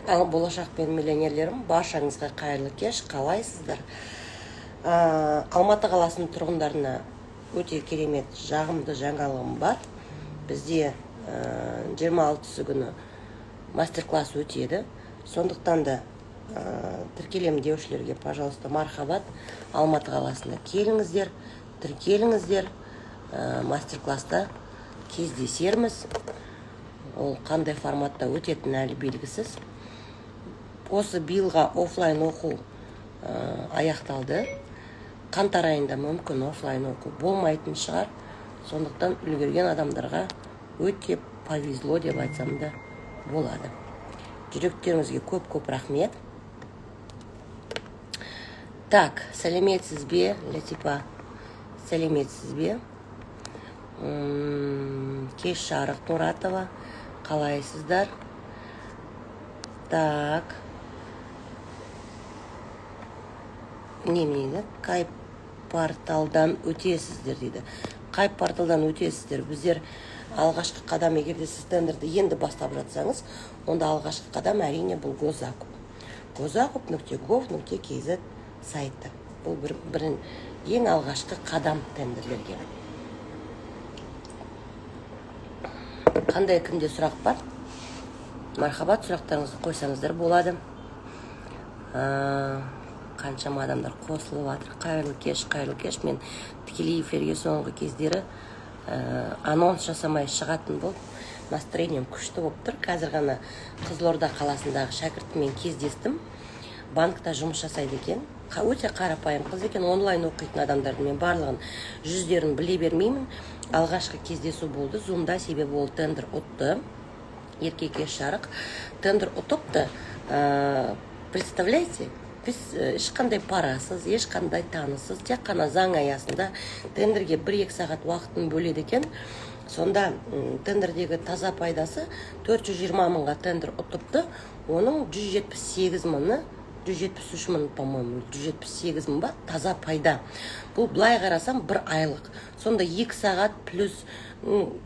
Ал болашақ пен миллионерлерім, баршаңызға қайырлы кеш! Қалайсыздар? Алматы қаласының тұрғындарына өте керемет, жағымды жаңалығым бар. Бізде 26-сы күні мастер класс өтеді. Сондықтан да тіркелемін деушілерге, пожалуйста, мархабат, Алматы қаласына келіңіздер, тіркеліңіздер, мастер класста кездесерміз. Ол қандай форматта өтетіні әлі белгісіз. Осы биылға офлайн оқу аяқталды. Қаңтар айында мүмкін офлайн оқу болмайтын шығар. Сондықтан үлгерген адамдарға өте повезло деп айтсам да болады. Жүректеріңізге көп көп рахмет. Так, сәлеметсіз бе, Ләтипа, сәлеметсіз бе? Кеш жарық, Нұратова, қалайсыздар? Так, немене, қай порталдан өтесіздер дейді. Қай порталдан өтесіздер? Біздер алғашқы қадам, егер де сіз тендерді енді бастап жатсаңыз, онда алғашқы қадам, әрине, бұл госзакуп, госзакуп.gov.kz сайты. Бұл бір ең алғашқы қадам тендерлерге. Қандай, кімде сұрақ бар? Мархабат, сұрақтарыңызды қойсаңыздар болады. Қаншама адамдар қосылып жатыр. Қайырлы кеш, қайырлы кеш! Мен тікелей эфирге соңғы кездері анонс жасамай шығатын болып, настроением күшті болып тұр. Қазір ғана Қызылорда қаласындағы шәкіртіммен кездестім. Банкта жұмыс жасайды екен. Өте қарапайым қыз екен. Онлайн оқитын адамдардың мен барлығын жүздерін біле бермеймін. Алғашқы кездесу болды зумда, себебі ол тендер ұтты. Ерке кеш жарық, тендер ұтыпты. Представляете, біз ешқандай парасыз, ешқандай таныссыз, тек қана заң аясында тендерге 1-2 сағат уақытын бөледі екен. Сонда тендердегі таза пайдасы 420 мыңға тендер ұтыпты. Оның 178 мыңы, 173 мың, по моему, 178 мың ба таза пайда. Бұл былай қарасам бір айлық. Сонда 2 сағат плюс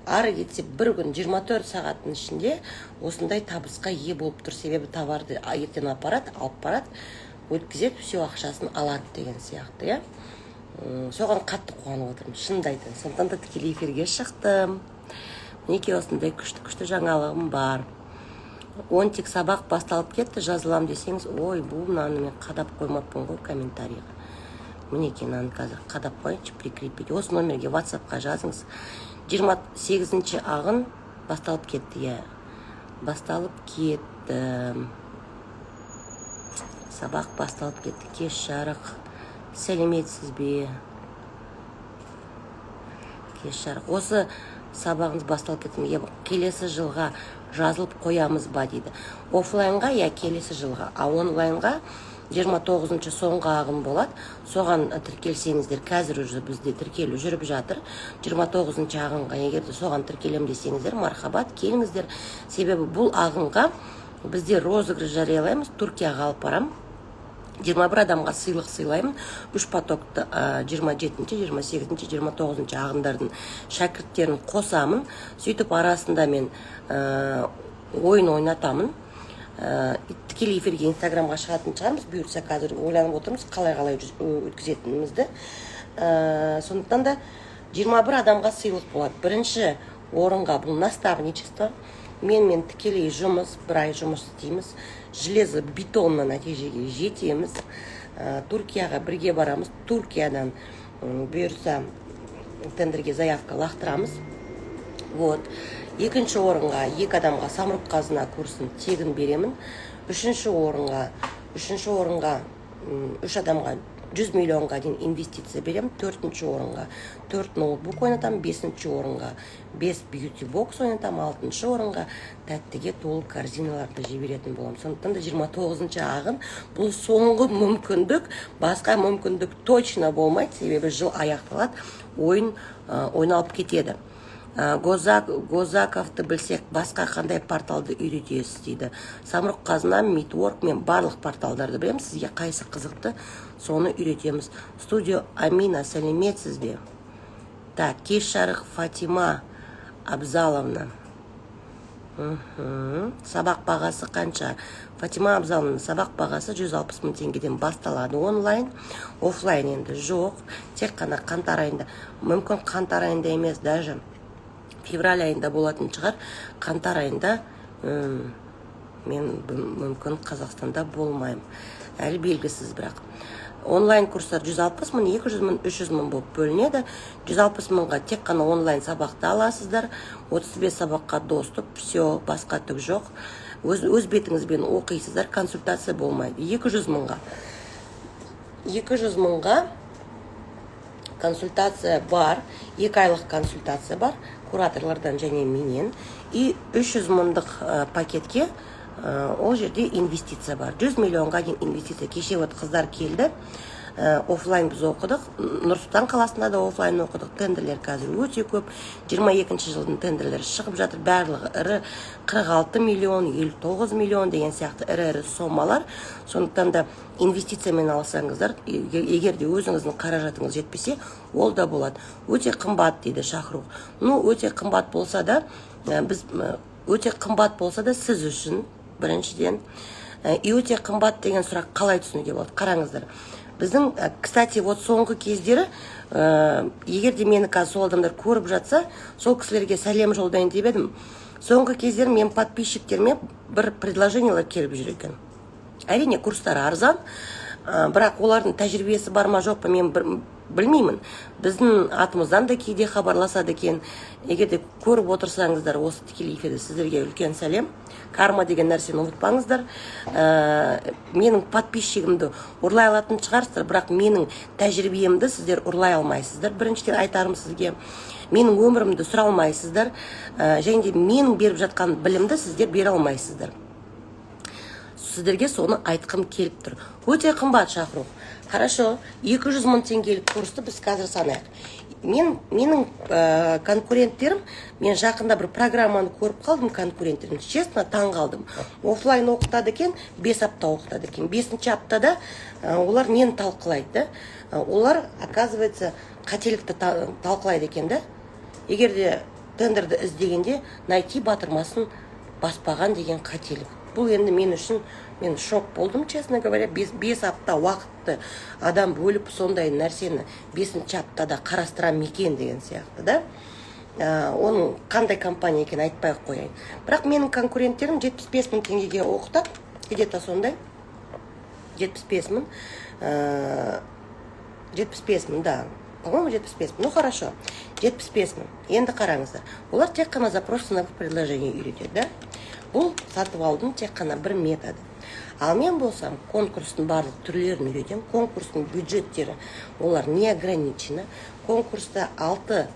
ары кетсе бір күн, 24 сағаттың ішінде осындай табысқа ие болып тұр. Себебі товарды ертең апарады, алып барады, өткізеді, все, ақшасын алады деген сияқты, иә. Соған қатты қуанып отырмын, шынымды айтайын. Сондықтан да тікелей эфирге шықтым. Мінекей, осындай күшті күшті жаңалығым бар. Онтик сабақ басталып кетті, жазылам десеңіз. Ой, бұл мынаны мен қадап қоймаппын ғой комментарийға. Мінекей, мынаны қазір қадап қояйыншы, прикрепить. Осы номерге ватсапқа жазыңыз. 28-ші ағын басталып кетті, иә, басталып кетті, сабақ басталып кетті. Кеш жарық, сәлеметсіз бе? Кеш жарық. Осы сабағыңыз басталып кетті ме? Келесі жылға жазылып қоямыз ба дейді. Офлайнға, иә, келесі жылға, а онлайнға 29-шы соңғы ағын болады. Соған тіркелсеңіздер, қазір уже бізде тіркелу жүріп жатыр 29-шы ағынға. Егер де соған тіркелем десеңіздер, мархабат, келіңіздер. Себебі бұл ағынға бізде розыгрыш жариялаймыз, Түркияға алып барамын, 21 адамға сыйлық сыйлаймын. Үш потокты, 27-ші, 28-ші, 29-шы ағындардың шәкірттерін қосамын. Сөйтіп арасында мен ойын ойнатамын. Тікелей эфирге, инстаграмға шығатын шығармыз, бұйыртса. Қазір ойланып отырмыз қалай қалай өткізетінімізді. Сондықтан да 21 адамға сыйлық болады. Бірінші орынға бұл наставничество, менімен тікелей жұмыс, бір ай жұмыс істейміз, железобетонный нәтижеге жетеміз. Түркияға бірге барамыз, Түркиядан бұйырса тендерге заявка лақтырамыз. Вот, екінші орынға екі адамға Самұрық Қазына курсын тегін беремін. Үшінші орынға үш адамға 100 миллионға дейін инвестиция беремін. Төртінші орынға төрт ноутбук ойнатамын, бесінші орынға бес бьюти бокс ойнатамын, алтыншы орынға тәттіге толы корзиналарды жіберетін боламын. Сондықтан да 29-шы ағын бұл соңғы мүмкіндік, басқа мүмкіндік точно болмайды, себебі жыл аяқталады, ойын ойналып кетеді. Госзакупты білсек, басқа қандай порталды үйретесіз дейді. Самұрық Қазына, Митворк, мен барлық порталдарды білемін. Сізге қайсы қызықты, соны үйретеміз. Студио Амина, сәлеметсіз бе? Так, кеш жарық, Фатима Абзаловна. Сабақ бағасы қанша, Фатима Абзаловна? Сабақ бағасы 160 мың теңгеден басталады онлайн. Офлайн енді жоқ, тек қана қаңтар айында. Мүмкін, қаңтар айында емес, даже февраль айында болатын шығар. Қаңтар айында мен мүмкін Қазақстанда болмаймын, әлі белгісіз. Бірақ онлайн курстар 160 мың, 200 мың, 300 мың болып бөлінеді. 160 мыңға тек қана онлайн сабақты аласыздар, 35 сабаққа доступ, все, басқа түк жоқ. Өз бетіңізбен оқисыздар, консультация болмайды. 200 мыңға, 200 мыңға консультация бар, 2 айлық консультация бар кураторлардан және менен. И 300 мыңдық пакетке ол жерде инвестиция бар, 100 миллионға дейін инвестиция. Кеше вот қыздар келді, офлайн біз оқыдық, Нұр Сұлтан қаласында да офлайн оқыдық. Тендерлер қазір өте көп, 22 жылдың тендерлері шығып жатыр, барлығы ірі, 46 миллион, 59 миллион деген сияқты ірі ірі сомалар. Сондықтан да инвестициямен алсаңыздар, егер де өзіңіздің қаражатыңыз жетпесе, ол да болады. Өте қымбат дейді Шахрух. Ну, өте қымбат болса да, біз өте қымбат болса да, сіз үшін біріншіден. И өте қымбат деген сұрақ қалай түсінуге болады? Қараңыздар, біздің кстати, вот соңғы кездері, егер де мені қазір сол адамдар көріп жатса, сол кісілерге сәлем жолдайын деп едім. Соңғы кездері менің подписчиктеріме бір предложениялар келіп жүр екен. Әрине, курстары арзан, бірақ олардың тәжірибесі бар ма, жоқ па, мен білмеймін. Біздің атымыздан да кейде хабарласады екен. Егер де көріп отырсаңыздар осы тікелей эфирде, сіздерге үлкен сәлем. Карма деген нәрсені ұмытпаңыздар. Менің подписчигімді ұрлай алатын шығарсыздар, бірақ менің тәжірибемді сіздер ұрлай алмайсыздар. Біріншіден, айтарым сізге, менің өмірімді сүре алмайсыздар, және де менің беріп жатқан білімді сіздер бере алмайсыздар. Сіздерге соны айтқым келіп тұр. Өте қымбат, Шахрух. Хорошо, 200 мың теңгелік курсты біз қазір санайық. Менің конкуренттерім, мен жақында бір программаны көріп қалдым конкуренттерім, честно, таң қалдым. Офлайн оқытады екен, 5 апта оқытады екен. Бесінші аптада олар нені талқылайды да? Олар, оказывается, қателікті талқылайды екен да. Егер де тендерді іздегенде «найти» батырмасын баспаған деген қателік. Бұл енді мен үшін, мен шок болдым, честно говоря. 5 апта уақытты адам бөліп, сондай нәрсені бесінші аптада қарастыра ма екен деген сияқты да. Оның қандай компания екенін айтпай ақ қояйын. Бірақ менің конкуренттерім 75 мың теңгеге оқытады, где то сондай, 75 мың, 75 мың да, по моему, 75 мың. Ну хорошо, 75 мың. Енді қараңыздар, олар тек қана запрос ценовых предложений үйретеді да. Бұл сатып алудың тек қана бір методы. Ал мен болсам, конкурстың барлық түрлерін үйретемін. Конкурстың бюджеттері, олар не ограничены. Конкурста алты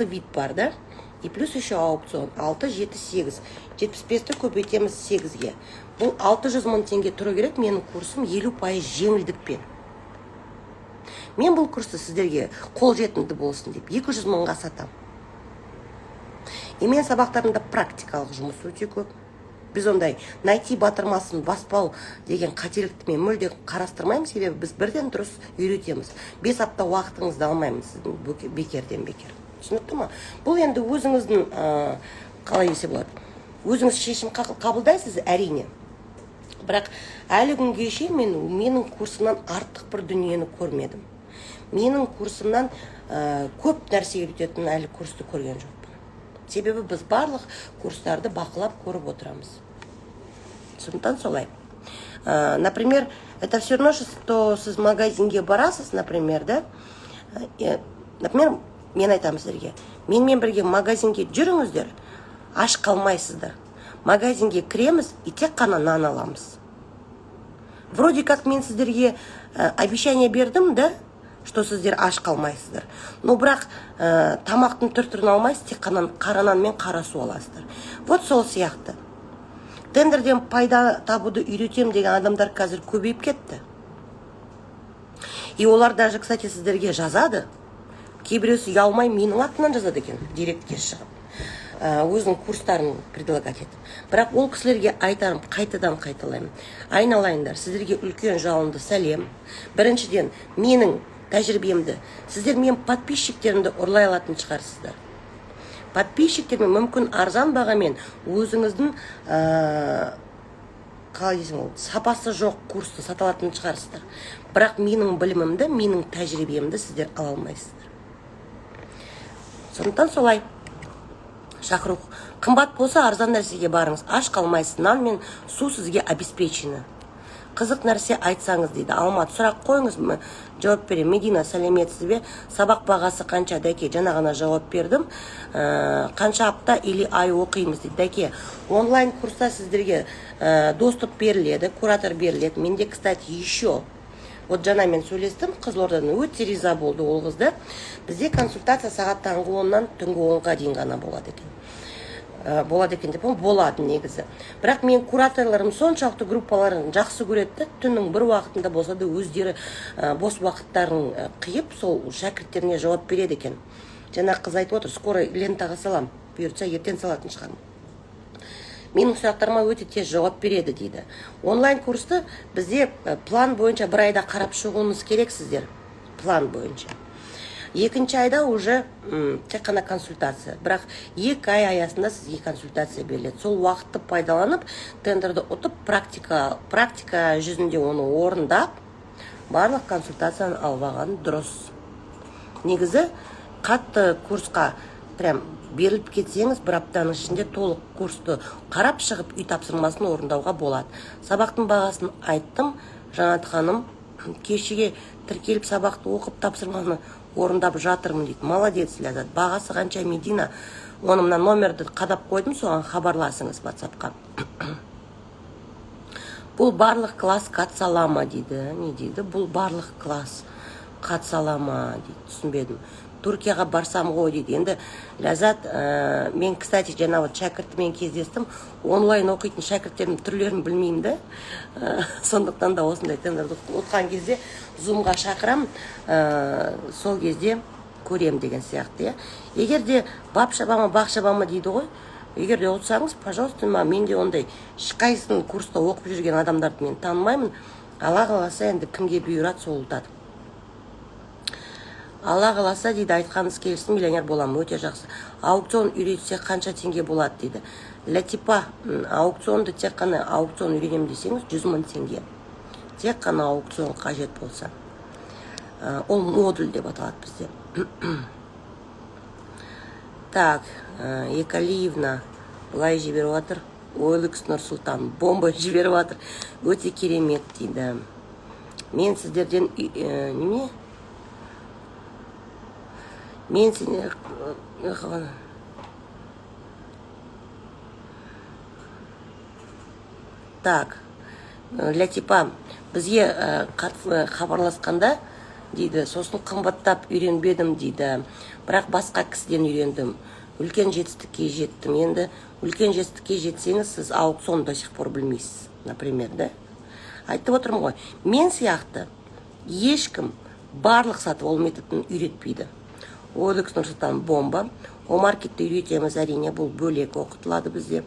вид бар да, и плюс еще аукцион. Алты, жеті, сегіз. 75-ті көбейтеміз сегізге, бұл 600 мың теңге тұру керек менің курсым 50% жеңілдікпен. Мен бұл курсты сіздерге қолжетімді болсын деп 200 мыңға сатамын. И мен сабақтарымда практикалық жұмыс өте көп. Біз ондай «найти» батырмасын баспау деген қателікті мен мүлде қарастырмаймын, себебі біз бірден дұрыс үйретеміз. 5 апта уақытыңызды алмаймын сіздің бекерден бекер. Түсінікті ма? Бұл енді өзіңіздің, қалай десе болады, өзіңіз шешім қабылдайсыз, әрине. Бірақ әлі күнге шейін мен менің курсымнан артық бір дүниені көрмедім. Менің курсымнан көп нәрсе үйрететін әлі курсты көрген жоқпын, себебі біз барлық курстарды бақылап көріп отырамыз. Сондықтан солай. Например, это все равно что сіз магазинге барасыз, например, да. Например, мен айтамын сіздерге: менімен бірге магазинге жүріңіздер, аш қалмайсыздар. Магазинге кіреміз и тек қана нан аламыз. Вроде как мен сіздерге обещание бердім да, что сіздер аш қалмайсыздар, но бірақ тамақтың түр түрін алмайсыз, тек қана қара нан мен қара су аласыздар. Вот сол сияқты тендерден пайда табуды үйретемін деген адамдар қазір көбейіп кетті. И олар даже, кстати, сіздерге жазады. Кейбіреусі ұялмай менің атымнан жазады екен директке шығып, өзінің курстарын предлагать етіп. Бірақ ол кісілерге айтарым, қайтадан қайталаймын: айналайындар, сіздерге үлкен жалынды сәлем. Біріншіден, менің тәжірибемді сіздер менің подписчиктерімді ұрлай алатын шығарсыздар. Подписчиктермен мүмкін арзан бағамен өзіңіздің қалай дейсің, ол сапасы жоқ курсты сата алатын шығарсыздар, бірақ менің білімімді, менің тәжірибемді сіздер ала алмайсыздар. Сондықтан солай, шақыру қымбат болса, арзан нәрсеге барыңыз, аш қалмайсыз, нан мен су сізге обеспечены. Қызық нәрсе айтсаңыз дейді Алматы. Сұрақ қойыңыз, жауап беремін. Медина, сәлеметсіз бе? Сабақ бағасы қанша? Дәке, жаңа ғана жауап бердім. Қанша апта или ай оқимыз дейді. Дәке, онлайн курста сіздерге доступ беріледі, куратор беріледі. Менде, кстати, еще вот жаңа мен сөйлестім Қызылордадан, өте риза болды ол қызды. Бізде консультация сағат таңғы 10-нан түнгі 10-ға дейін ғана болады екен. Болады екен деп, болады негізі, бірақ мен кураторларым соншалықты группаларын жақсы көреді да, түннің бір уақытында болса да өздері бос уақыттарын қиып, сол шәкірттеріне жауап береді екен. Жаңа қыз айтып отыр, скоро лентаға салам, бұйыртса, ертең салатын шығармын. Менің сұрақтарыма өте тез жауап береді дейді. Онлайн курсты бізде план бойынша бір айда қарап шығуыңыз керек сіздер, план бойынша. Екінші айда уже тек қана консультация, бірақ 2 ай аясында сізге консультация беріледі. Сол уақытты пайдаланып, тендерді ұтып, практика жүзінде оны орындап, барлық консультацияны алып алған дұрыс. Негізі қатты курсқа прям беріліп кетсеңіз, бір аптаның ішінде толық курсты қарап шығып, үй тапсырмасын орындауға болады. Сабақтың бағасын айттым. Жанат ханым, кешеге тіркеліп, сабақты оқып, тапсырманы орындап жатырмын дейді. Молодец, Ләззат. Бағасы қанша, Медина? Оны мына номерді қадап қойдым, соған хабарласыңыз ватсапқа. Бұл барлық класс қатыса ала ма дейді. Не дейді? Бұл барлық класс қатыса ала ма дейді, түсінбедім. Түркияға барсам ғой дейді. Енді, Ләззат, мен, кстати, жаңа вот шәкіртімен кездестім. Онлайн оқитын шәкірттердің түрлерін білмеймін да. Сондықтан да осындай тендерді ұтқан кезде зумға шақырамын, сол кезде көрем деген сияқты. Иә, егер де бап шаба ма, бақ шаба ма дейді ғой. Егер де ұтсаңыз, пожалуйста. Мен де ондай ешқайсысын, курста оқып жүрген адамдарды мен танымаймын. Алла қаласа, енді кімге бұйырады, сол ұтады. Алла қаласа дейді, айтқаныңыз келсін, миллионер боламын. Өте жақсы. Аукцион үйретсе, қанша теңге болады дейді Ләтипа. Аукционды, тек қана аукцион үйренемін десеңіз, 100 000 теңге, тек қана аукцион қажет болса. Ол модуль деп аталады бізде. Так, Екалиевна былай жіберіп жатыр. OLX Нұрсұлтан бомба жіберіп жатыр, өте керемет дейді. Мен сіздерден немене, мен сені. Так, Ләтипа, бізге хабарласқанда дейді, сосын қымбаттап үйренбедім дейді, бірақ басқа кісіден үйрендім, үлкен жетістікке жеттім. Енді үлкен жетістікке жетсеңіз, сіз аукцион до сих пор білмейсіз, например, да. Айтып отырмын ғой, мен сияқты ешкім барлық сатып алу методын үйретпейді. OLX Нұрсұлтан бомба. Омаркетті үйретеміз, әрине, бұл бөлек оқытылады бізде.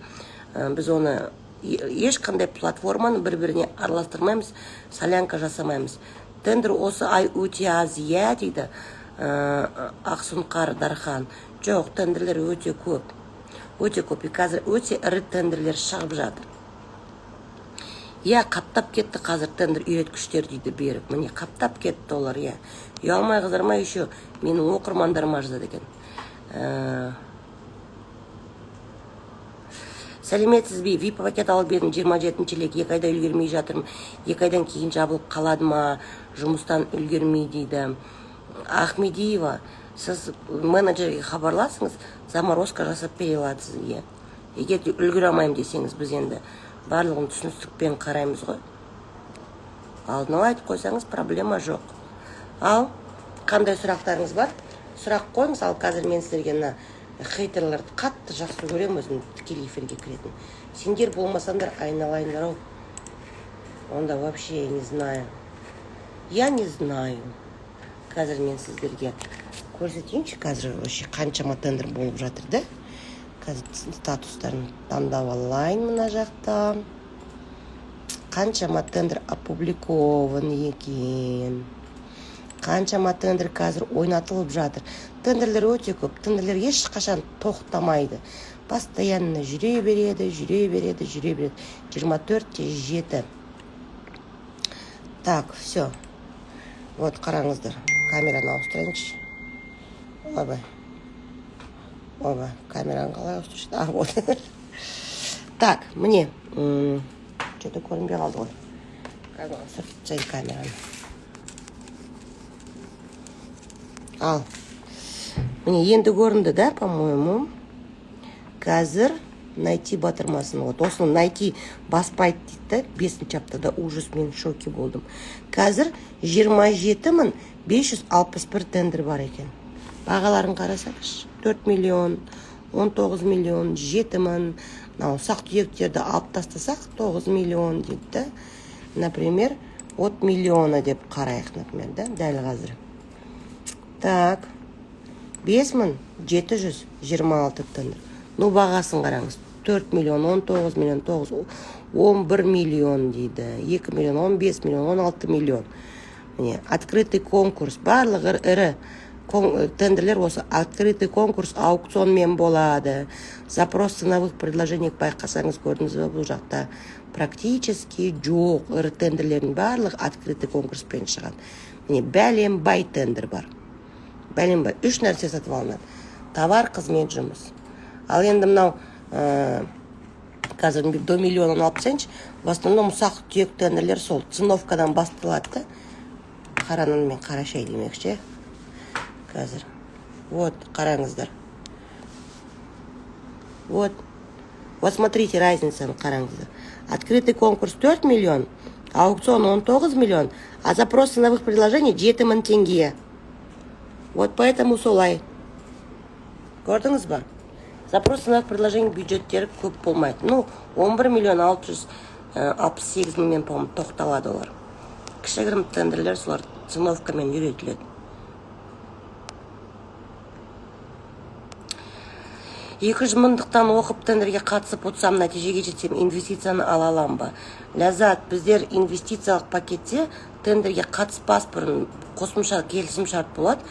Біз оны ешқандай платформаны бір біріне араластырмаймыз, солянка жасамаймыз. Тендер осы ай өте аз, иә дейді. Ақсұңқар Дархан, жоқ, тендерлер өте көп, өте көп. И қазір өте ірі тендерлер шығып жатыр. Иә, қаптап кетті қазір тендер үйреткіштер дейді Берік. Міне, қаптап кетті олар, иә. Ұялмай қызармай еще менің оқырмандарыма жазады екен. Сәлеметсіз бе? ВИП пакет алып едім, 27-лек, 2 айда үлгермей жатырмын. 2 айдан кейін жабылып қалады ма, жұмыстан үлгермей дейді. Ахмедиева, сіз менеджерге хабарласыңыз, заморозка жасап бере алады сізге. Егер де үлгере алмаймын десеңіз, біз енді барлығын түсіністікпен қараймыз ғой. Алдын ала айтып қойсаңыз, проблема жоқ. Ал қандай сұрақтарыңыз бар, сұрақ қойыңыз. Ал қазір мен сіздерге мына хейтерлерді қатты жақсы көремін өзім, тікелей эфирге кіретін. Сендер болмасаңдар, айналайындар ау, онда вообще я не знаю, я не знаю. Қазір мен сіздерге көрсетейінші, қазір вообще қаншама тендер болып жатыр да. Қазір статустарын таңдап алайын. Мына жақта қаншама тендер опубликован екен? Қаншама тендер қазір ойнатылып жатыр. Тендерлер өте көп, тендерлер ешқашан тоқтамайды. Постоянно жүре береді, жүре береді, жүре береді. 24/7. Так, все. Вот, қараңыздар. Камераны ауыстырайыншы. Ойбай. Ойбай, камераны қалай ауыстыршы? А, вот. Так, міне. Что-то көрінбей қалды ғой. Қазір ауыстырып тастайын камераны. Ал. Міне, енді көрінді, да, по-моему? Қазір найти батырмасын. Вот, осыны найти баспайды дейді да, 5-ші аптада ужас, мен в шоке болдым. Қазір 27 561 тендер бар екен. Бағаларын қарасаңызшы. 4 миллион, 19 миллион, 7 мың. Мынау ұсақ түйектерді алып тастасақ, 9 миллион дейді да. Например, от миллиона деп қарайық, например, да, дәл қазір. Так, 5726 тендер. Ну, бағасын қараңыз. 4 миллион, 19 миллион, 9, 11 миллион дейді. 2 миллион, 15 миллион, 16 миллион. Міне, открытый конкурс. Барлығы ірі тендерлер осы открытый конкурс аукционмен болады. Запрос ценовых предложений байқасаңыз, көрдіңіз бе, бұл жақта практически жоқ. Ірі тендерлердің барлығы открытый конкурспен шығады. Міне, бәленбай тендер бар. Бәленбай. 3 нәрсе сатып алынады. Товар, қызмет, жұмыс. Ал енді мынау, қазір до миллионнан алып тастайыншы, в основном ұсақ түйек тендерлер сол ценовкадан басталады да. Қара нан мен қара шай демекші. Қазір. Вот, қараңыздар. Вот. Вот смотрите, разницаны қараңыздар. Открытый конкурс 4 миллион, аукцион 19 миллион, а запрос ценовых предложений 7 мың теңге. Вот поэтому солай. Көрдіңіз ба? Запрос ценовых предложений бюджеттері көп болмайды. Ну, 11 миллион 668 мыңмен, по-моему, тоқталады олар. Кішігірім тендерлер солар ценовкамен үйретіледі. 200 мыңдықтан оқып тендерге қатысып ұтсам, нәтижеге жетсем, инвестицияны ала алам ба? Ләззат, біздер инвестициялық пакетте тендерге қатыспас бұрын қосымша келісім шарт болады,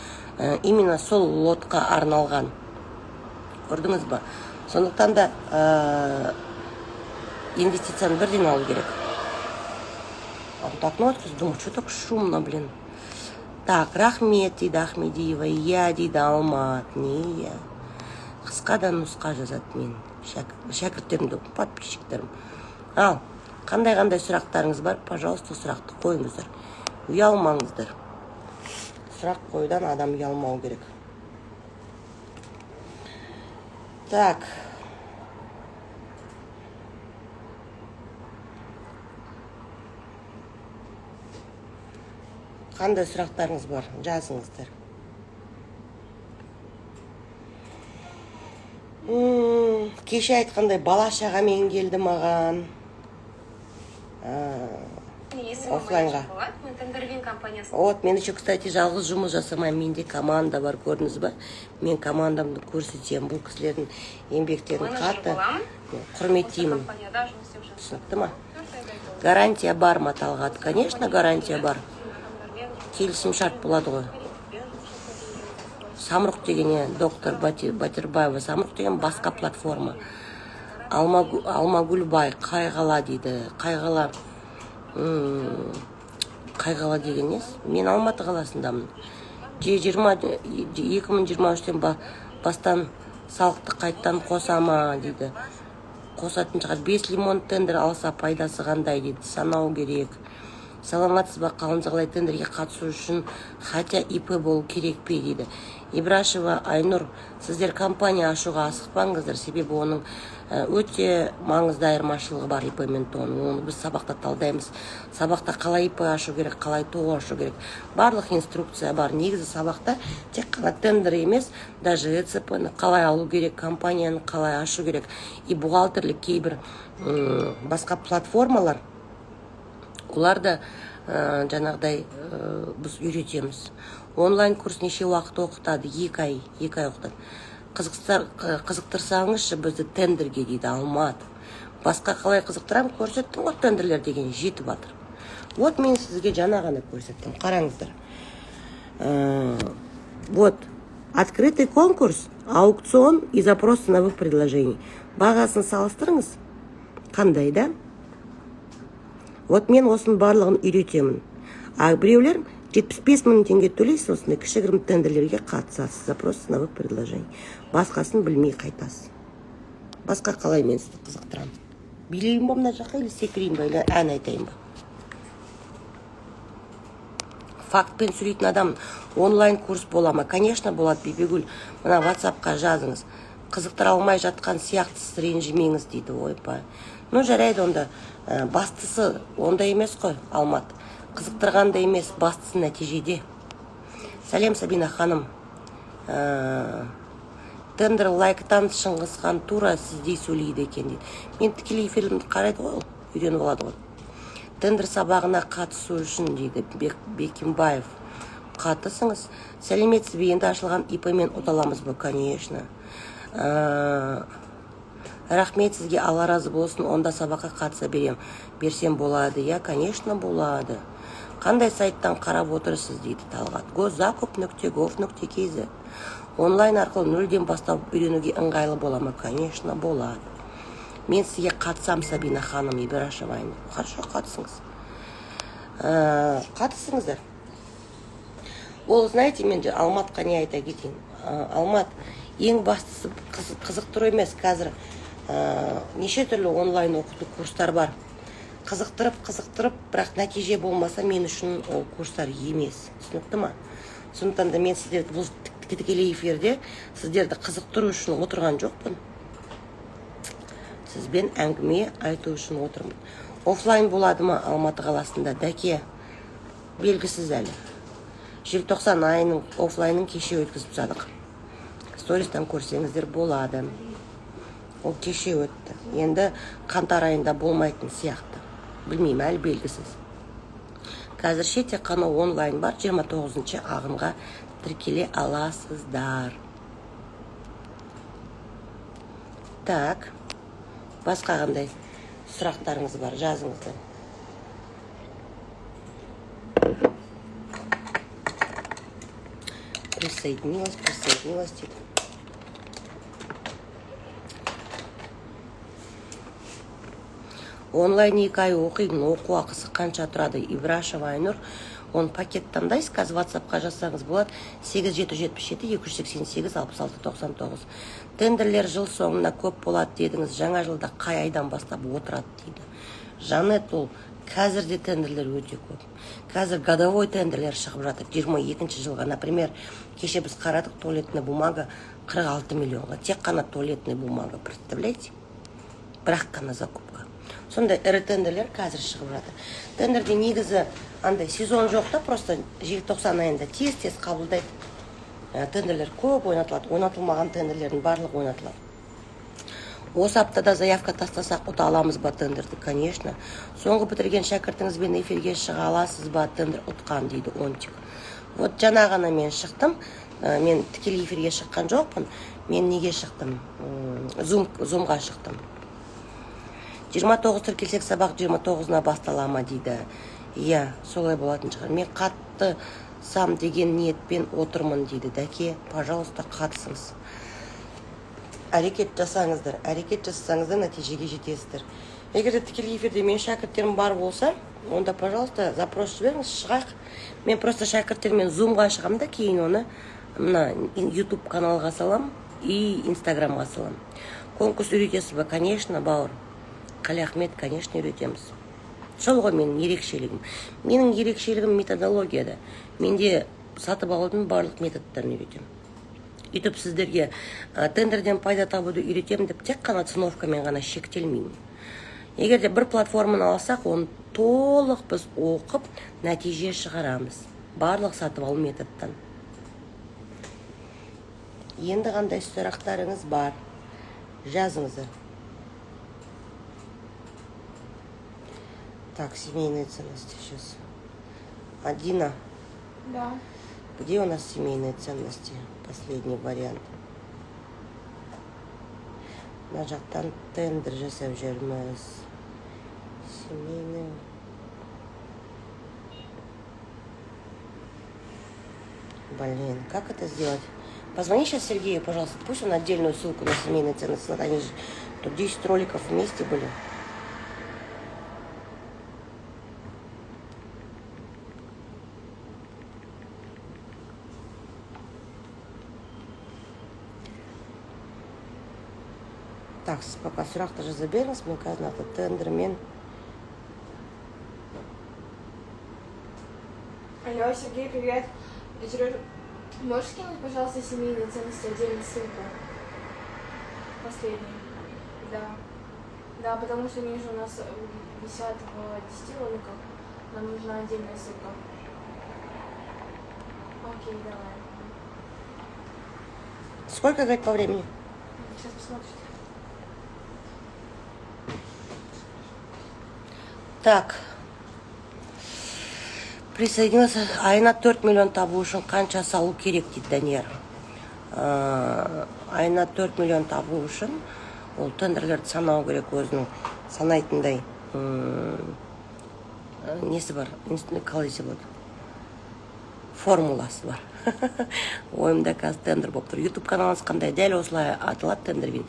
именно сол лотқа арналған. Көрдіңіз ба? Сондықтан да инвестицияны бірден алу керек. А вот окно открыть, думаю, что так шумно, блин. Так, рахмет дейді Ахмедиева, иә дейді Алмат, не иә. Қысқа да нұсқа жазады мен шәкірттерім де, подписчиктерім. Ал, қандай-қандай сұрақтарыңыз бар, пожалуйста, сұрақты қойыңыздар. Ұялмаңыздар. Сұрақ қоюдан адам ұялмау керек. Так. Қандай сұрақтарыңыз бар, жазыңыздар. Кеше айтқандай бала шағамен келді маған. Есімім Оффлайнға. Айша Болат, мен Тендервин компаниясының Вот, мен еще, кстати, жалғыз жұмыс жасамаймын, менде команда бар, көрдіңіз ба? Мен командамды көрсетемін, бұл кісілердің еңбектерін менеджері қатты боламын. құрметтеймін. Осы компанияда жұмыс істеп жатырмын. Түсінікті ма? 4 айдай болды. Гарантия бар ма, Талғат? Конечно, гарантия бар. Адамдармен жұмыс Келісім шарт болады ғой. коллективпен жұмыс жасап үйрендім. Самұрық деген не, доктор Батырбаева, Самұрық деген басқа платформа. Алмагүл бай, қай қала дейді, қай қала? Қай қала деген несі? Мен Алматы қаласындамын. Же 2023-тен бастан салықты қайттан қоса ма дейді. Қосатын шығар. 5 лимон тендер алса пайдасы қандай дейді. Санау керек. Саламатсыз ба, қалыңыз қалай, тендерге қатысу үшін хотя ИП болу керек пе дейді. Ибрашева Айнұр, сіздер компания ашуға асықпаңыздар, себебі оның өте маңызды айырмашылығы бар ИП мен ТОО-ның. Оны біз сабақта талдаймыз. Сабақта қалай ИП ашу керек, қалай ТОО ашу керек. Барлық инструкция бар. Негізі сабақта тек қана тендер емес, даже ЭЦП-ні қалай алу керек, компанияны қалай ашу керек. И бухгалтерлік кейбір басқа платформалар, олар да жаңағыдай біз үйретеміз. Онлайн курс неше уақыт оқытады? 2 ай, 2 ай оқытады. Қызықтырсаңызшы бізді тендерге дейді Алмат. Басқа қалай қызықтырамын? Көрсеттім ғой, тендерлер деген жетіп жатыр. Вот мен сізге жаңа ғана көрсеттім. Қараңыздар. Вот открытый конкурс, аукцион и запрос ценовых предложений. Бағасын салыстырыңыз, қандай да. Вот мен осының барлығын үйретемін. А біреулер 75 мың теңге төлейсіз, осындай кішігірім тендерлерге қатысасыз, запрос ценовых предложений. Басқасын білмей қайтасыз. Басқа қалай мен сізді қызықтырамын? Билейін ба мына жаққа, или секірейін ба, или ән айтайын ба? Фактпен сөйлейтін адам. Онлайн курс бола ма? Конечно, болады, Бибігүл. Мына ватсапқа жазыңыз. Қызықтыра алмай жатқан сияқтысыз, ренжімеңіз дейді. Ойбай. Ну, жарайды онда. Бастысы онда емес қой, Алмат. Қызықтырғанда емес, бастысы нәтижеде. Сәлем, Сабина ханым. Тендер лайктан Шыңғысхан тура сіздей сөйлейді екен дейді. Мен тікелей эфирімді қарайды ғой, ол үйреніп алады ғой. Тендер сабағына қатысу үшін дейді Бекимбаев. Қатысыңыз. Сәлеметсіз бе, енді ашылған ИП мен ұта аламыз ба? Конечно. Рахмет сізге, Алла разы болсын. Онда сабаққа қатыса берем. Берсем болады. Я, конечно, болады. Қандай сайттан қарап отырсыз дейді Талғат. Госзакуп нүкте гов нүкте kz. Онлайн арқылы нөлден бастап үйренуге ыңғайлы бола ма? Конечно, болады. Мен сізге қатысам, Сабина ханым Ибрашева. Хорошо, қатысыңыз. Қатысыңыздар. Ол, знаете, мен Алматқа не айта кетейін. Алмат, ең бастысы қызықтыру емес. Қазір неше түрлі онлайн оқыту курстар бар. Қызықтырып, қызықтырып, бірақ нәтиже болмаса, мен үшін ол курстар емес. Түсінікті ма? Сондықтан да мен сіздерді бұл тікелей эфирде сіздерді қызықтыру үшін отырған жоқпын. Сізбен әңгіме айту үшін отырмын. Офлайн болады ма Алматы қаласында? Дәке, белгісіз әлі. Желтоқсан айының офлайнын кеше өткізіп тастадық. Стористан көрсеңіздер болады. Ол кеше өтті. Енді қаңтар айында болмайтын сияқты. Білмеймін, әлі белгісіз. Қазірше тек қана онлайн бар, 29 ағынға тіркеле аласыздар. Так, басқа қандай сұрақтарыңыз бар, жазыңыздар. Присоединилась, присоединилась дейді. Онлайн 2 ай оқимын, оқу ақысы қанша тұрады? Ибрашева Айнұр, оны пакет таңдайсыз, қазір ватсапқа жазсаңыз болады. 8777 288 66 99. Тендерлер жыл соңына көп болады дедіңіз, жаңа жылда қай айдан бастап отырады дейді. Жанет, ол қазір де тендерлер өте көп. Қазір годовой тендерлер шығып жатыр, 22 жылға. Например, кеше біз қарадық, туалетная бумага 46 миллионға. Тек қана туалетная бумага, представляете? Бірақ қана закупка. Сондай ірі тендерлер қазір шығып жатыр. Тендерде негізі андай сезон жоқ та, просто желтоқсан айында тез-тез қабылдайды. Тендерлер көп ойнатылады, ойнатылмаған тендерлердің барлығы ойнатылады. Осы аптада заявка тастасақ, ұта аламыз ба тендерді? Конечно. Соңғы бітірген шәкіртіңізбен эфирге шыға аласыз ба, тендер ұтқан дейді Онтик. Вот жаңа ғана мен шықтым. Мен тікелей эфирге шыққан жоқпын. Мен неге шықтым? Зумға шықтым. 29 тіркелсек, сабақ 29-на бастала ма дейді. Иә, солай болатын шығар. Мен қатты сам деген ниетпен отырмын дейді. Дәке, пожалуйста, қатысыңыз. Әрекет жасаңыздар. Әрекет жасасаңыздар, нәтижеге жетесіздер. Егер де тікелей эфирде менің шәкірттерім бар болса, онда, пожалуйста, запрос жіберіңіз, шығайық. Мен просто шәкірттермен зумға шығамын да, кейін оны мына YouTube каналға салам и Инстаграмға салам. Конкурс үйретесіз ба? Конечно, бауыр. Қалиахмет, конечно, үйретеміз. Сол ғой менің ерекшелігім. Менің ерекшелігім методологияда. Менде сатып алудың барлық методтарын үйретемін. Үйтіп сіздерге тендерден пайда табуды үйретемін деп тек қана ценовкамен ғана шектелмеймін. Егер де бір платформаны алсақ, оны толық біз оқып, нәтиже шығарамыз. Барлық сатып алу методтан. Енді қандай сұрақтарыңыз бар? Жазыңыздар. Так, семейные ценности сейчас. Адина. Да. Где у нас семейные ценности? Последний вариант. Мына жақтан тендер жасап жүрміз. Семейный. Блин, как это сделать? Позвони сейчас Сергею, пожалуйста, пусть он отдельную ссылку на семейные ценности. Они же тут 10 роликов вместе были. Так, сіз пока сұрақты жаза беріңіз, мен қазір нақты тендермен. Алло, Сергей, привет. Сережа, можешь скинуть, пожалуйста, семейные ценности отдельно ссылку? Последний. Да. Да, потому что они же у нас висят в 10 роликах. Нам нужна отдельная ссылка. Окей, давай. Сколько, говорит, по времени? Сейчас посмотрим. Так. Присоединился. Айына 4 миллион табу үшін қанша салу керек, дейді Данияр. Айына 4 миллион табу үшін ол тендерлерді санау керек, өзінің санайтындай несі бар, қалай десе болады, формуласы бар. Ойымда қазір тендер болып тұр. Ютуб каналыңыз қандай? Дәл осылай аталады, Тендервин.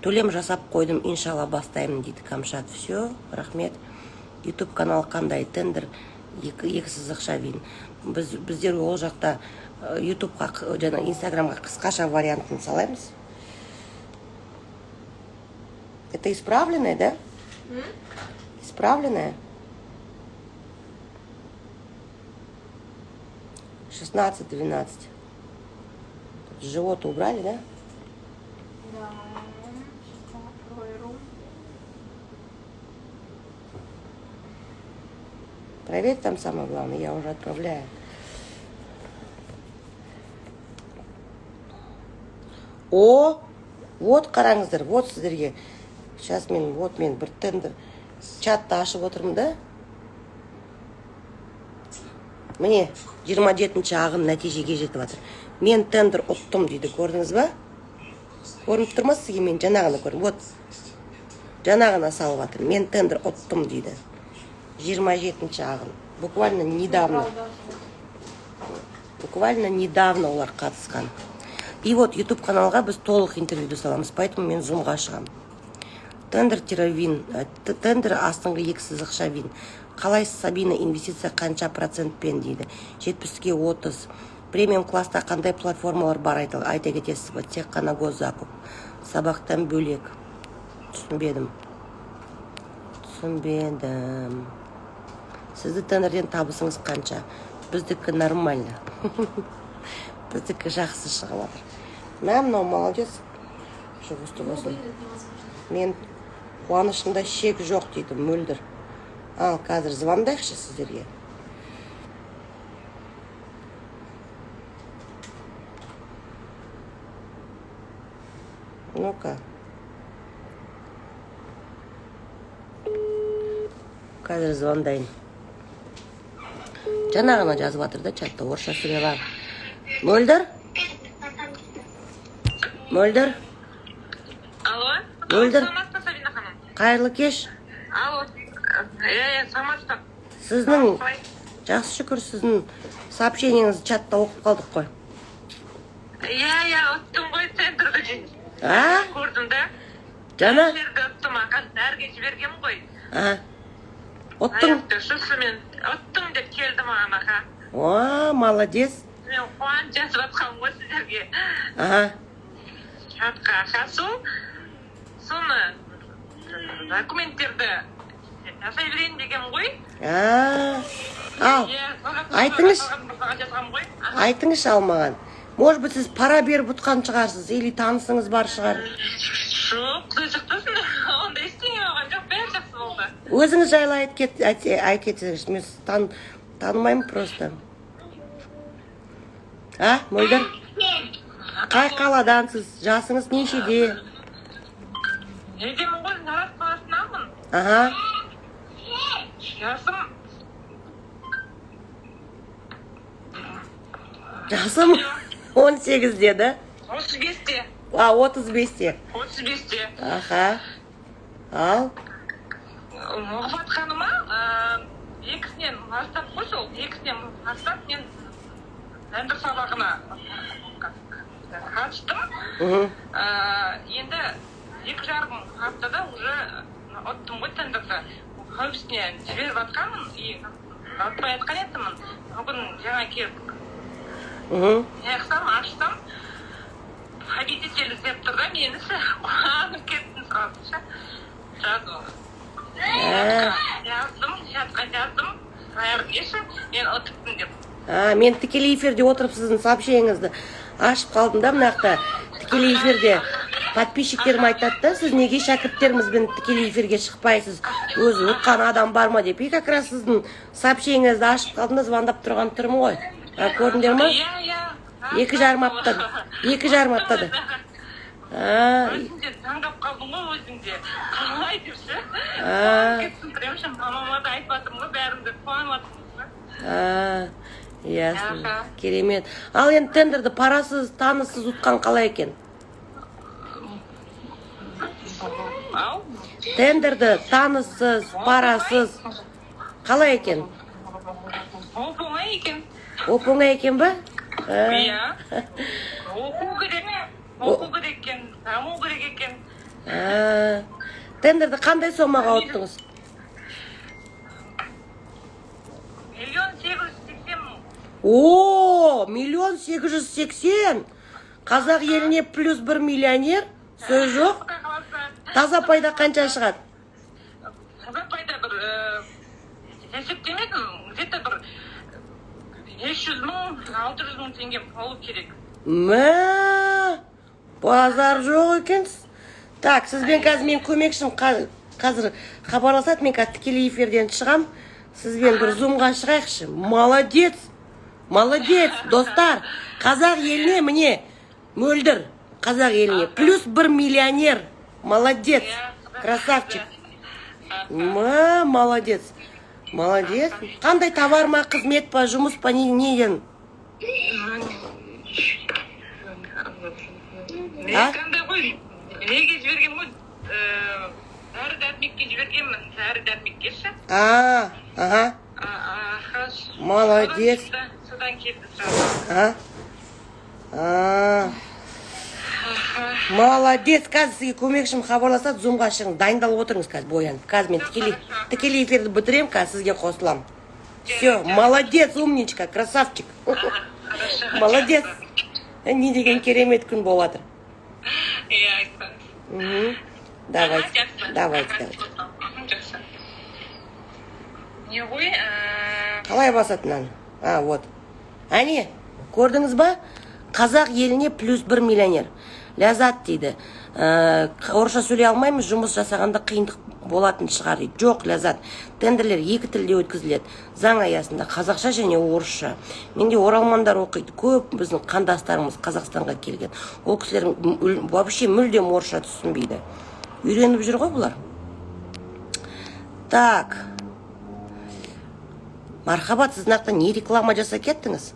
Төлем жасап қойдым, иншалла бастаймын, дейді Камшат. Все, рахмет. Ютуб канал қандай? Тендер екі сызықша вин. Біздер ол жақта ютубқа жаңа инстаграмға қысқаша вариантын салаймыз. Это исправленное, да? Исправленное? 16-12. Живот убрали, да? Да. Сейчас проверю. Проверь там самое главное, я уже отправляю. О, вот қараңыздар, вот сіздерге. Сейчас мен, вот мен бір тендер чатты ашып отырмын да. Міне, 27 ағын нәтижеге жетіп жатыр. Мен тендер ұттым дейді, көрдіңіз ба? Көрініп тұр ма сізге? Мен жаңа ғана көрдім. Вот, жаңа ғана салып жатыр. Мен тендер ұттым дейді. 27 ағын. Буквально недавно. Буквально недавно олар қатысқан. И вот YouTube каналға біз толық интервьюді саламыз, поэтому мен зумға шығамын. Тендер вин, тендер астыңғы екі сызықша вин. Қалайсыз, Сабина, инвестиция қанша процентпен дейді. 70-ке 30. Премиум класста қандай платформалар бар, айта кетесіз ба? Тек қана госзакуп. Сабақтан бөлек. Түсінбедім. Түсінбедім. Сізді тендерден табысыңыз қанша? Біздікі нормально. Біздікі жақсы шығып жатыр. Мә, мынау молодец. Жұғысты болсын. Мен қуанышымда шек жоқ, дейді Мөлдір. Ал қазір звондайықшы сіздерге. Ну-ка. Қазір звондайын. Жаңа ғана жазып жатыр да чатта, орысша сөйлеп алып. Мөлдір? Мөлдір? Алло. Мөлдір. Саламатсыз ба, Сабина ханым? Қайырлы кеш. Алло. Иә, саламатсыз ба? Сіздің Қалай? Жақсы, шүкір, сіздің сообщениеңізді чатта оқып қалдық қой. Иә, ұттым ғой тендерді. А? Көрдім да. Жаңа? Тендерді ұттым, аға, жібергенмін ғой. А. Ұттың? Аяқты мен ұттым деп келді маған, аға. О, молодец. Мен қуанып жазып жатқанмын ғой сіздерге. Чатқа, аға, сол. Соны документтерді жасай берейін дегенмін ғой. А. Ал, Иә, айтыңызшы. Мырзаға жазғанмын ғой. Аха. Айтыңызшы ал маған. Может быть, сіз пара беріп ұтқан шығарсыз, или танысыңыз бар шығар. Жоқ, құдай сақтасын, ондай ештеңе болған жоқ, бәрі жақсы болды. Өзіңіз жайлы айтып кетсеңізші. Мен сізді танымаймын просто. А, Мөлдір? Қай қаладансыз? Жасыңыз нешеде? Недемін ғой, Тараз қаласынанмын. Жасым Жасым 18-де, да? 35-те. А, 35-те. 35-те. Аха. Ал, Оқып жатқаныма екісінен бастап қой, сол екісінен бастап мен Тендер сабағына қатыстым. Енді 2,5 аптада уже ұттым ғой тендерді. Көбісіне жіберіп жатқанмын и ұтпай жатқан едімін. Бүгін жаңа келіп неғысам, ашсам, победитель іздеп тұр да мені ше. Қуанып кеттім сразу ше. Сразу жаздым, чатқа жаздым ше, мен ұтыппын деп. А, мен тікелей эфирде отырып, сіздің сообщениеңізді ашып қалдым да. Мына жақта тікелей эфирде подписчиктерім айтады да: «Сіз неге шәкірттерімізбен тікелей эфирге шықпайсыз, өзі ұтқан адам бар ма?» — деп. И как раз сіздің сообщениеңізді ашып қалдым да, звондап тұрған түрім ғой. А, көрдіңдер ма? Иә. 2,5 аптада, 2,5 аптада. А, Өзің де таңдап қалдың ғой, өзің де қалай деп ше. А. Қуанып кеттім прям ше. Мамама да айтып жатырмын ғой, бәрін де қуанып жатырмыз да. А, ясно. Керемет. Ал енді тендерді парасыз, таныссыз ұтқан қалай екен? Ау. Тендерді таныссыз, парасыз қалай екен? Оп оңай екен. Оп оңай екен ба? А, Иә, оқу керек, оқу керек екен, даму керек екен. А, тендерді қандай сомаға ұттыңыз? 1 880 000. О, 1 880 000! Қазақ еліне плюс бір миллионер, сөз жоқ. Құдай қаласа. Таза пайда қанша шығады? Таза пайда бір есептемедім, где то бір 500 000, 600 000 теңге болу керек. Мә, базар жоқ екенсіз. Так, сізбен қазір мен көмекшім қазір хабарласады, мен қазір тікелей эфирден шығам. Сізбен бір зумға шығайықшы. Молодец. Молодец, достар. Қазақ еліне міне Мөлдір, қазақ еліне плюс бір миллионер. Молодец. Иә. Красавчик. Мә, молодец. Молодец. Қандай товар ма, қызмет па, жұмыс па, не, неден? А? Қандай ғой, неге жіберген ғой, дәрі дәрмекке жібергенмін, дәрі дәрмекке ше. А, ага. Аха. Молодец. Содан келді сразу. А? А. Молодец, қазір сізге көмекшім хабарласады, зумға шығыңыз, дайындалып отырыңыз қазір, боянып. Қазір мен тікелей эфирді бітіремін, қазір сізге қосыламын. Все, молодец, умничка, красавчик. Хорошо. Молодец. Не деген керемет күн болып жатыр. Иә, айтпаңыз. Давайте, Жақсы. давайте, давайте. Жақсы. Не ғой, Қалай басады мынаны? А, вот. Әне, көрдіңіз ба? Қазақ еліне плюс бір миллионер. Ләззат дейді. Орысша сөйлей алмаймыз, жұмыс жасағанда қиындық болатын шығар дейді. Жоқ, Ләззат, тендерлер екі тілде өткізіледі. Заң аясында қазақша және орысша. Менде оралмандар оқиды. Көп біздің қандастарымыз Қазақстанға келген. Ол кісілер вообще мүлдем орысша түсінбейді. Үйреніп жүр ғой бұлар. Так. Мархабат, сіз нақты не реклама жасап кеттіңіз?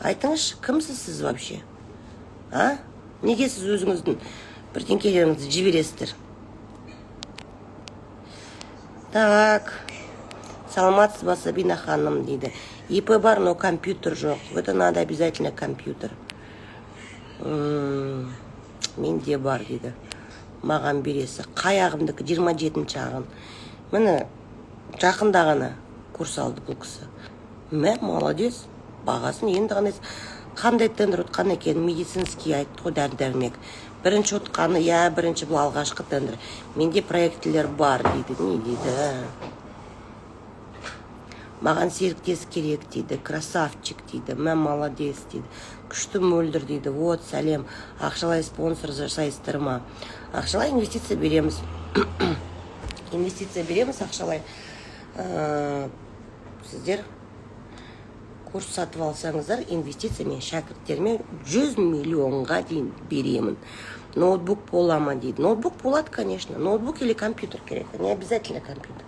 Айтыңызшы, кімсіз сіз вообще? А? Неге сіз өзіңіздің бірдеңкелеріңізді жібересіздер? Так. Саламатсыз ба, Сабина ханым, дейді. ИП бар, но компьютер жоқ. Это надо обязательно компьютер. Менде бар дейді. Маған бересі. Қай ағымдікі? 27 ағын. Міне, жақында ғана курс алды бұл кісі. Мә, молодец. Бағасын енді ғана. Қандай тендер ұтқан екен? Медицинский айтты ғой, дәрі дәрмек. Бірінші ұтқаны, иә, бірінші, бұл алғашқы тендер. Менде проектілер бар дейді. Не дейді? Маған серіктес керек дейді. Красавчик дейді. Мә, молодец дейді. Күшті, Мөлдір дейді. Вот, сәлем. Ақшалай спонсор жасайсыздар ма? Ақшалай инвестиция береміз. Инвестиция береміз ақшалай. Сіздер курс сатып алсаңыздар, инвестиция мен шәкірттеріме 100 миллионға дейін беремін. Ноутбук бола ма дейді. Ноутбук болады, конечно. Ноутбук или компьютер керек. Не обязательно компьютер.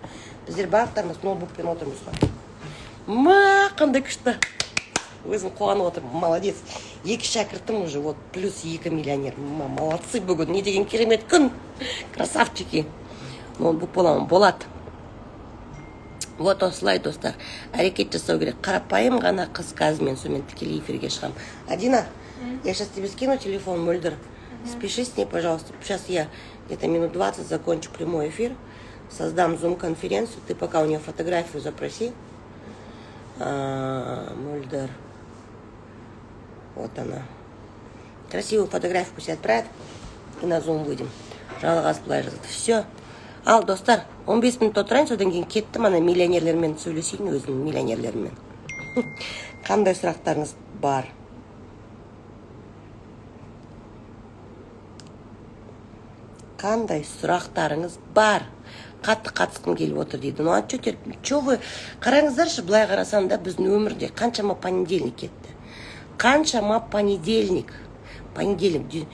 Біздер барлықтарымыз ноутбукпен отырмыз ғой. Мә, қандай күшті. Өзім қуанып отырмын. Молодец. Екі шәкіртім уже, вот, плюс екі миллионер. Ма, молодцы бүгін. Не деген керемет күн. Красавчики. Ноутбук бола ма? Болады. Вот осылай, достар, әрекет жасау керек. Қарапайым ғана қыз. Қазір мен сонымен тікелей эфирге шығамын. Адина, я сейчас тебе скину телефон Мөлдір. Спеши с ней, пожалуйста. Сейчас я где-то минут 20 закончу прямой эфир, создам зум-конференцию. Ты пока у нее фотографию запроси. Мөлдір. Вот она. Красивую фотографию пусть отправит. И на зум выйдем. Жалғас былай жазады. Все. Ал, достар, 15 минут отырайын, содан кейін кеттім, ана миллионерлермен сөйлесейін, өзімнің миллионерлеріммен. Қандай сұрақтарыңыз бар? Қандай сұрақтарыңыз бар? Қатты қатысқым келіп отыр дейді. Ну а че теперь? Че вы? Қараңыздаршы, былай қарасам да, біздің өмірде қаншама понедельник кетті. Қаншама понедельник. Понедельник.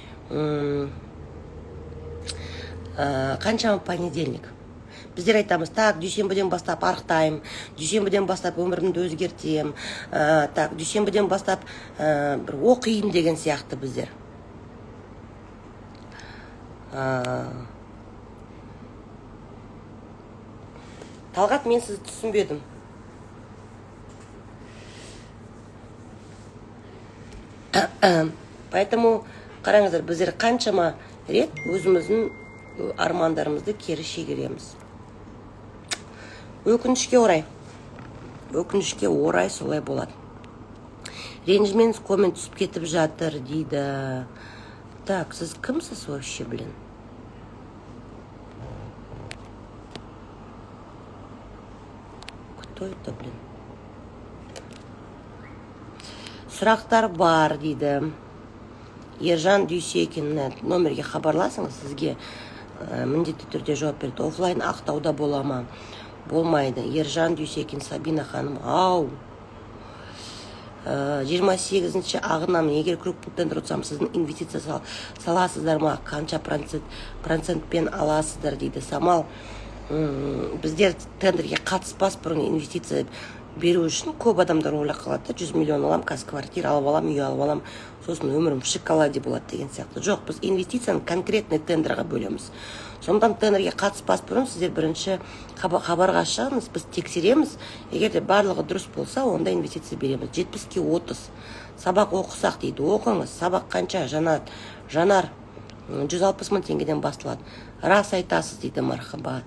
Қаншама понедельник. Біздер айтамыз: так, дүйсенбіден бастап арықтаймын, дүйсенбіден бастап өмірімді өзгертемін, так, дүйсенбіден бастап бір оқимын деген сияқты біздер. Талғат, мен сізді түсінбедім. Поэтому қараңыздар, біздер қаншама рет өзіміздің армандарымызды кері шегереміз. Өкінішке орай. Өкінішке орай солай болады. Ренжімеңіз, коммент түсіп кетіп жатыр дейді. Так, сіз кімсіз вообще, блин? Кто это, блин? Сұрақтар бар дейді. Ержан Дүйсекин, номерге хабарласыңыз, сізге міндетті түрде жауап береді. Офлайн Ақтауда бола ма? Болмайды. Ержан Дүйсекин, Сабина ханым, ау. 28-ші ағынамын. Егер крупный тендер ұтсам, сіздің инвестиция саласыздар ма? Қанша процентпен аласыздар дейді. Самал, біздер тендерге қатыспас бұрын инвестиция беру үшін көп адамдар ойлап қалады да, 100 миллион аламын, қазір квартира алып аламын, үй алып аламын, сосын өмірім в шоколаде болады деген сияқты. Жоқ, біз инвестицияны конкретный тендерға бөлеміз. Сондықтан тендерге қатыспас бұрын сіздер бірінші хабарға шығыңыз, біз тексереміз. Егер де барлығы дұрыс болса, онда инвестиция береміз. 70-ке 30. Сабақ оқысақ дейді, оқыңыз. Сабақ қанша, Жанат? Жанар, 160 мың теңгеден басталады. Рас айтасыз дейді, мархабат.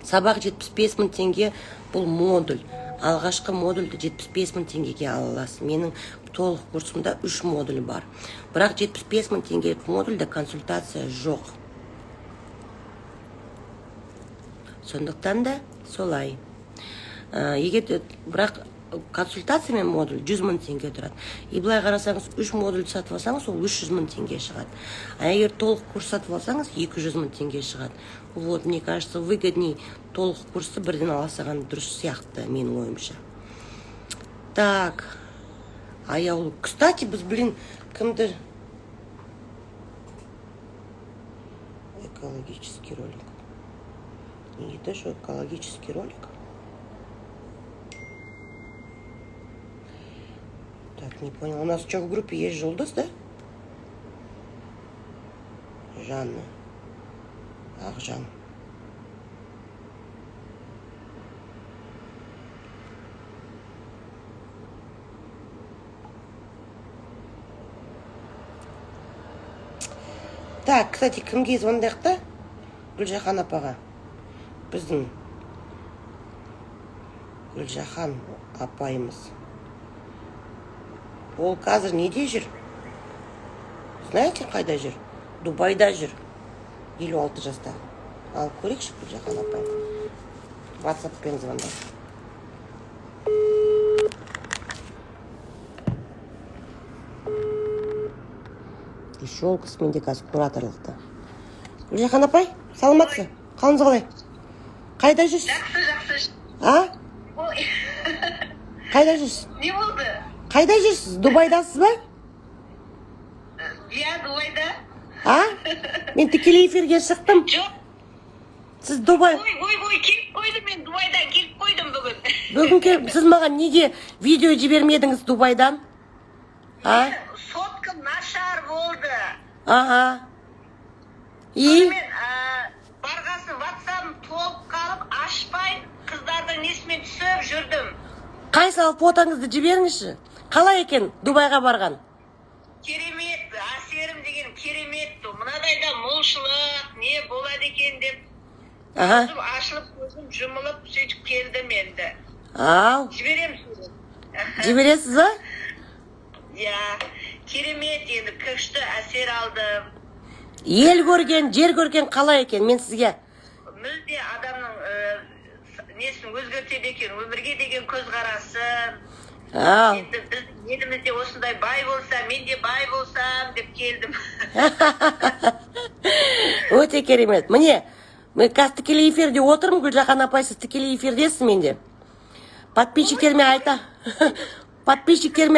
Сабақ 75 мың теңге, бұл модуль. Алғашқы модульді 75 мың теңгеге ала аласыз. Менің толық курсымда 3 модуль бар. Бірақ 75 мың теңгелік модульде консультация жоқ. Сондықтан да солай. Егер де, бірақ консультация мен модуль 100 мың теңге тұрады. И былай қарасаңыз, 3 модуль сатып алсаңыз, ол 300 мың теңге шығады. А егер толық курс сатып алсаңыз, 200 мың теңге шығады. Вот, мне кажется, выгодней толық курсты бірден ала салған дұрыс сияқты, менің ойымша. Так, Аяулы. Кстати, біз, блин, кімді... Экологический ролик. Не то, что экологический ролик. Так, не понял. У нас что, в группе есть Жұлдыз, да? Жанна. Ақжан. Так, кстати, кімге звондайық та? Гүлжахан апаға. Біздің Гүлжахан апайымыз. Ол қазір неде жүр? Знаете, қайда жүр? Дубайда жүр. 56 жаста. Ал көрейікші Гүлжахан апай. WhatsApp-пен звондайық. Еще ол кісі менде қазір кураторлықта. Гүлжахан апай, саламатсыз? Қалыңыз қалай? Қайда жүрсіз? Жақсы, жақсы. А? Ой, Қайда жүрсіз? не болды? Қайда жүрсіз? Дубайдасыз ба? Иә, Дубайда. А? Мен тікелей эфирге шықтым. Жоқ. Сіз Дубай... Ой, ой, ой, келіп қойдым мен Дубайдан келіп қойдым бүгін. Бүгін келіп, сіз маған неге видео жібермедіңіз Дубайдан? А? Соткам нашар болды. Ага. И? Мен барғасын WhatsApp Соткам толып қалып, ашпай, қыздардың несімен түсіп жүрдім. Қай салып, фотоңызды жіберіңізші. Қалай екен Дубайға барған? Керемет, әсерім деген керемет. Мынадай да молшылық не болады екен деп көзім ашылып, көзім жұмылып, сөйтіп келдім енді. Ал Жіберемін сурет. Жібересіз ба? Иә, керемет енді, күшті әсер алдым. Ел көрген, жер көрген қалай екен? Мен сізге Мүлде адамның несін өзгертеді екен, өмірге деген көзқарасын. Енді біз елімізде осындай бай болса, мен де бай болсам деп келдім. Өте керемет. Міне, мен қазір тікелей эфирде отырмын. Гүлжахан апай, сіз тікелей эфирдесіз. Менде подписчиктеріме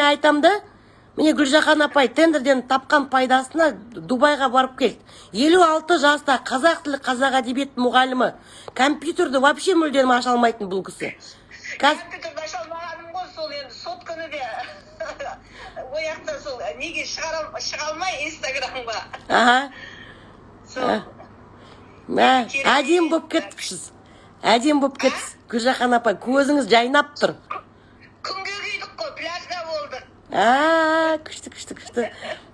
айтам да: міне, Гүлжахан апай тендерден тапқан пайдасына Дубайға барып келді. 56 жаста, қазақ тілі, қазақ әдебиет мұғалімі, компьютерді вообще мүлдем аша алмайтын бұл кісі қазір. Компьютерді аша алмағаным ғой сол енді, сотканы де ол жақта сол неге шыға алмай Инстаграмға. Сол. Мә, әдемі болып кетіпсіз, әдемі болып кетіпсіз, Гүлжахан апай, көзіңіз жайнап тұр. Күнге күйдік қой, пляжда болдық. А, күшті, күшті, күшті,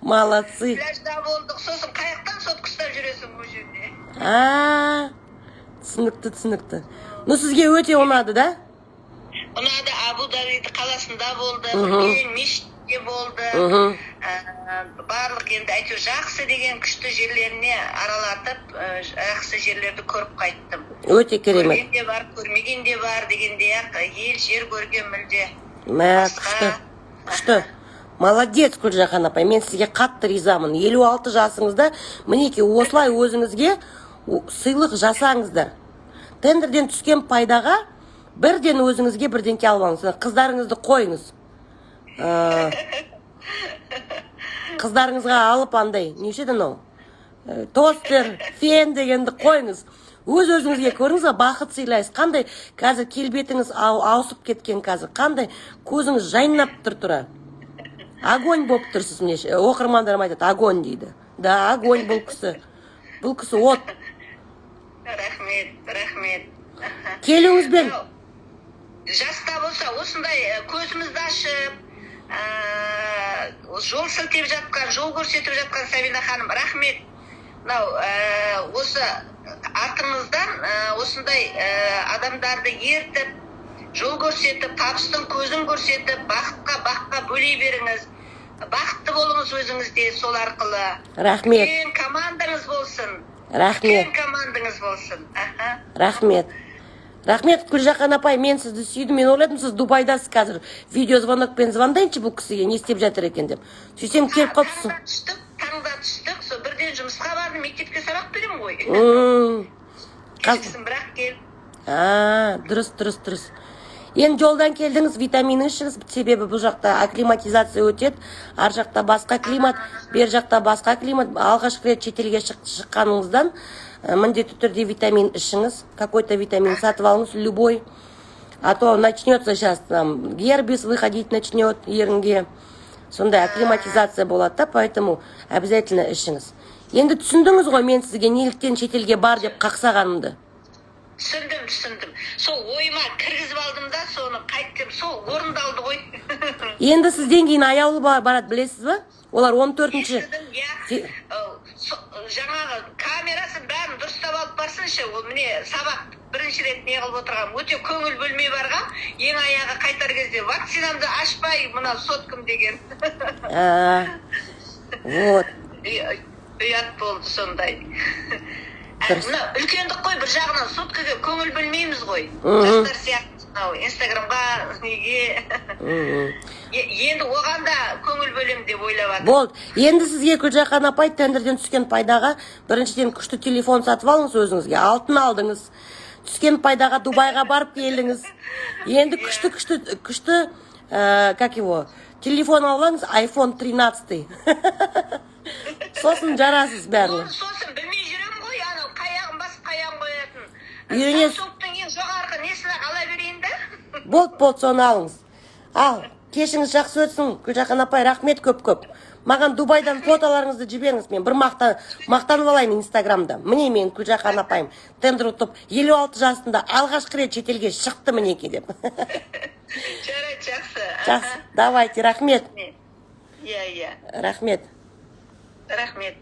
молодцы. Пляжда болдық, сосын қаяқтан сотка ұстап жүресің ол жерде? А, түсінікті, түсінікті. Ну, сізге өте ұнады да? Ұнады. Абу Даби қаласында болдық, үлкен мешітте болды. Барлық енді әйтеуір жақсы деген күшті жерлеріне аралатып, жақсы жерлерді көріп қайттым. Өте керемет. Көрген де бар, көрмеген де бар дегендей ақ, ел жер көрген мүлде Мә, басқа. күшті, күшті, молодец, Гүлжахан апай, мен сізге қатты ризамын. 56 жасыңызда мінекей осылай өзіңізге сыйлық жасаңыздар. Тендерден түскен пайдаға бірден өзіңізге бірдеңке алып алыңыз. Қыздарыңызды қойыңыз. Қыздарыңызға алып, андай неше еді анау, тостер, фен дегенді қойыңыз. Өз өзіңізге, көрдіңіз ба, бақыт сыйлайсыз. Қандай қазір келбетіңіз ауысып кеткен қазір, қандай көзіңіз жайнап тұр, тура огонь болып тұрсыз. Міне, оқырмандарым айтады: «Огонь», — дейді да. Огонь бұл кісі, бұл кісі от. Рахмет, рахмет. Келуіңізбен. Жаста болса осындай көзімізді ашып, жол сілтеп жатқан, жол көрсетіп жатқан Сабина ханым, рахмет. Мынау осы артыңыздан осындай адамдарды ертіп, жол көрсетіп, табыстың көзін көрсетіп, бақытқа, баққа бөлей беріңіз. Бақытты болыңыз өзіңіз де сол арқылы. Рахмет. Үлкен командаңыз болсын. Рахмет. Үлкен командаңыз болсын, аха. Рахмет, рахмет, Гүлжахан апай, мен сізді сүйдім. Мен ойладым, сіз Дубайдасыз қазір, видеозвонокпен звондайыншы бұл кісіге, не істеп жатыр екен деп. Сөйтсем, келіп қалыпсыз. Таңда түстік, таңда түстік, сол бірден жұмысқа бардым, мектепке сабақ беремін ғой. Кешкісін бірақ келіп. А, дұрыс, дұрыс, дұрыс. Енді жолдан келдіңіз, витамин ішіңіз, себебі бұл жақта акклиматизация өтеді. Ар жақта басқа климат, бер жақта басқа климат. Алғашқы рет шетелге шыққаныңыздан міндетті түрде витамин ішіңіз. Какой-то витамин сатып алыңыз, любой. А то начнется сейчас там герпес выходить начнет ерінге. Сондай акклиматизация болады да, поэтому обязательно ішіңіз. Енді түсіндіңіз ғой, мен сізге неліктен шетелге бар деп қақсағанымды? Түсіндім, түсіндім. Сол ойыма кіргізіп алдым да, соны қайттым, сол орындалды ғой. Енді сізден кейін Аяулы барады, білесіз ба? Олар 14-ші. Естідім, иә. Жаңағы камерасын бәрін дұрыстап алып барсыншы. Ол міне, сабақ бірінші рет не қылып отырғанмын, өте көңіл бөлмей барғам. Ең аяғы қайтар кезде вакцинамды ашпай, мына соткам деген. А, вот. Ұят болды сондай. Дұрыс. Мына үлкендік қой бір жағынан, соткаға көңіл бөлмейміз ғой жастар сияқты, мынау Инстаграмға неге. Енді оған да көңіл бөлемін деп ойлап жатырмын. Болды. Енді сізге, Гүлжахан апай, тендерден түскен пайдаға біріншіден күшті телефон сатып алыңыз өзіңізге. Алтын алдыңыз. Түскен пайдаға Дубайға барып келдіңіз. Енді күшті, күшті, күшті, как его, телефон алып алыңыз, iPhone 13. Сосын жарасыз бәріне. Оны сосын білмей жүремін ғой, анау қаяғын басып, қаяғын қоятын. Үйренесіз. Самсунгтың ең жоғарғы несін ақ ала берейін да. Болды, болды, соны алыңыз. Ал, кешіңіз жақсы өтсін, Гүлжахан апай, рахмет көп-көп. Маған Дубайдан фотоларыңызды жіберіңіз, мен бір мақтанып алайын инстаграмда. Міне, менің Гүлжахан апайым тендер ұтып, 56 жасында алғашқы рет шетелге шықты, мінекей деп. Жарайды, жақсы. Жақсы, давайте, рахмет. Иә, иә. Рахмет. Рахмет.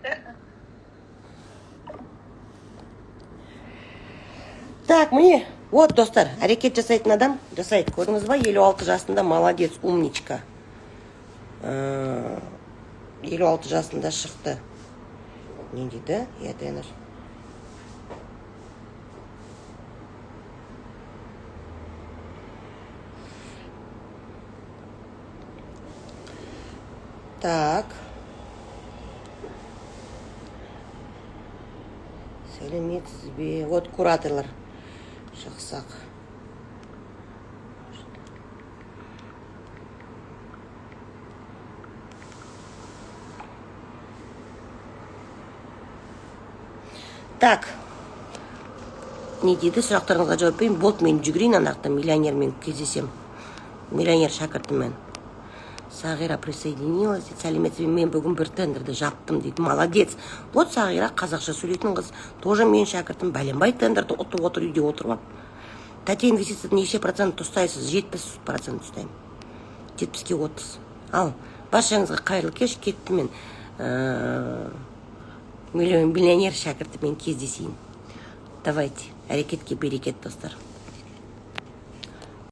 Так, міне, вот, достар, әрекет жасайтын адам жасайды. Көрдіңіз ба, 56 жасында, молодец, умничка. 56 жасында шықты. Не дейді? Я тренер. Так. Сәлеметсіз бе? Вот кураторлар. Шықсақ. Так. Не дейді? Сұрақтарыңызға жауап берейін. Болды, мен жүгірейін ана жақта, миллионермен кездесем. Миллионер шәкіртіммен. Сағира присоединилась дейді. Сәлеметсіз бе? Мен бүгін бір тендерді жаптым дейді. Молодец. Вот Сағира, қазақша сөйлейтін қыз, тоже менің шәкіртім, бәленбай тендерді ұтып отыр үйде отырып алып. Тәте, инвестицияда неше процент ұстайсыз? 70% ұстаймын. 70-ке 30. Ал, баршаңызға қайырлы кеш. Кеттім мен. Миллионер шәкіртімен кездесейін. Давайте, әрекетке берекет, достар.